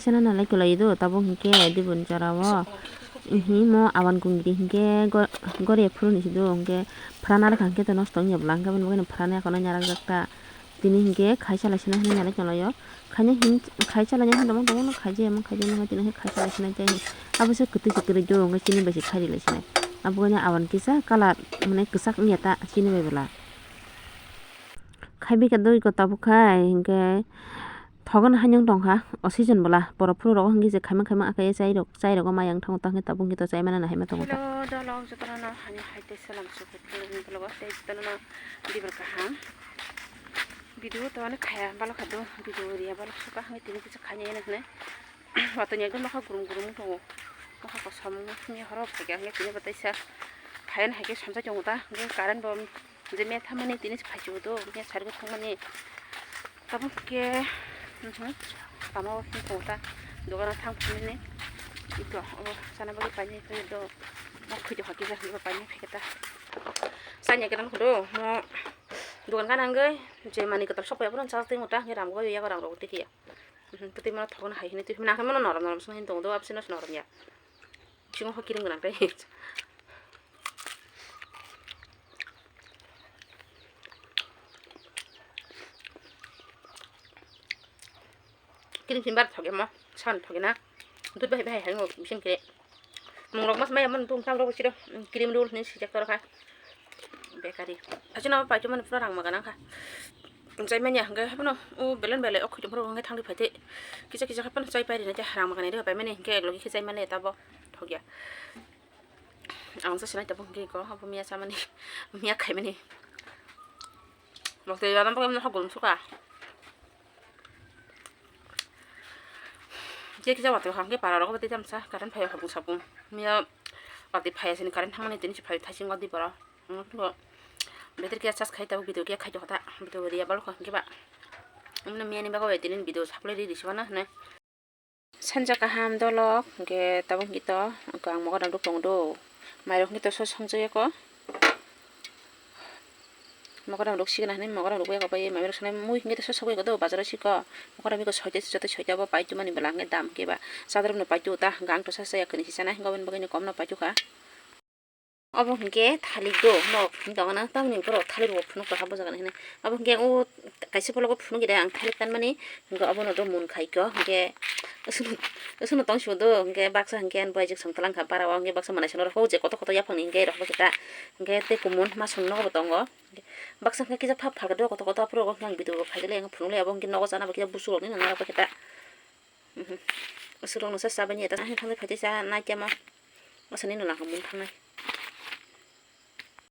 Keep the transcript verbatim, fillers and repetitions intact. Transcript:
Sena nalai kwlai do, tabuk hinkhe dibun jora o. Ihi mo awan gungdi hinkhe go-, gore phuru ni sido hinkhe phrana rwkha hinkhe to nosto wngya bwla, hinkhe aboni bagwi no phrana yakono nyarak jak ta. Tini hinkhe khaisa lai sina hinwi nalai kwlai o. Khaina hin-, khaisa lai hinwi tongma tongma no khaijaya, mo khaijaya, mo khaijaya, tini hinkhe khaisa lai sina jai. Abo se kwtwi se kwrwi do, hinkhe chini bai se khairi lai sina. Abo wngkha awan kisa colour, mane kwchak wngya ta chini bai bwla. Khai bikha doi ko tabuk khai, hinkhe thogo no haino wng tongkha, o season bwla, borok phuru rogo hinkhe je khaima khaima akai chai rok, chai rogo maya wng thango, tangkhe tabuk hinkhe to chai mano no haima tongo ta. Hello, dolok jotono no haino hai tei salam suku phuru ni vlog o tei jotono no dibor kaham. Video to ani khaya balok kha do, video riya balok suka hwnwi tini kisa khainai hinwi. Watwi ni ekdom nokha gurum gurum wng tongo. Nokha kosom wngya horo phaikha hwnwi tini bo teisa phaiya no hai khe somsai tongo ta. Hwnkhe current bo je mia thammani tini se phaichuk do, mia sari bo thangmani. Tabuk khe, mhm, tamo wng tongo ta. Dogano thang phaimani. Ito, obo chana bagwi painai phai do. Ma khwi tongkha kisa hwnwi bo painai phaikha ta. Chanya gana nukho do, mo dogan gana wngwi je manwi kwtal sok phai aphuru chajak twi mota hwnkhe ram go yago ram rogo twi kiya. Mhm, twi mano thokno hai hwnwi twi mano norom norom se hwnwi tongo do, abseno se norom ya. Bisingo khe kirim gwnang tei. Kirim simi bar thok emo, san thok na. Dut bahai bahai hai ngo bising kre. Mungrok mas maya man tum sam rok siro, kirim dul ni sijak tor kha. Bekari. Asina paito man pura rang maga nang kha. Chai manya hwnkhe haphano o belen belai o khwtwmphuru hwnkhe thangri phaitwi kisa kisa haphano chai pairina tei rang makanai rw paimani hwnkhe eklogi khe chai mani tabo thokya. Ang sa sinai tabuk hwnkhe iko abo miya chamani miya khaimani. Bokte yana bagwi mano hok gulung suka. Je kisa watwi hwnkhe para rogo bwtwi tamsa current phaiya hok sapung miya watwi phaiya sini current thangmani tini se phai thaising watwi borok. Beteri khe charge khai tabuk video khe khai tokha ta video riya balokha hwnkhe ba. Miyani bagwi tini video saplai ri risi mano hwnwi. Sanja kaham dolok hwnkhe tabuk hwnkhe to ang mogodam rok tongo do. Mairok hwnkhe to sos songchok yako. Mogodam rok sigana hwnwi mogodam rok bai bai mairok sanai mui hwnkhe to sos sogwi do bazaro siko. Mogodam iko soita joto soita bo paitwmani bwla hwnkhe dam hwnkhe ba. Chadorokno paitw ta hwnkhe ang to sa chaya kwrwi se chanai hwnkhe aboni bagwino komno paitwkha. Obo hwnkhe thalik do, nok hwnwi tongna tamni borok thalik rok phunuk tongkha bujagani hinwi. Obo hwnkhe o kaisa bologo phunuk gide ang thalik tanmani, hwnkhe obono do mun khaikho, hwnkhe aswkno, aswkno tong sio do, hwnkhe baksa hwnkhe ani bai jwk song twlang kha, bara o hwnkhe baksa manai songno rw kho, je kotor kotor yaphangni hwnkhe rw kho khe ta, hwnkhe tei kumun ma song nogo bo tongo. Baksa hwnkhe kisa phap phalka do kotor kotor, aphuru hwnkhe ang video bo phaikhe le phunuk le abo hwnkhe nogo chana bo kisa busu rokni nang narwk khe ta. Aswk rokno sa chabani ya ta, thangwi phaitwi cha nai temo. Aswk nini langkha mun thangnai.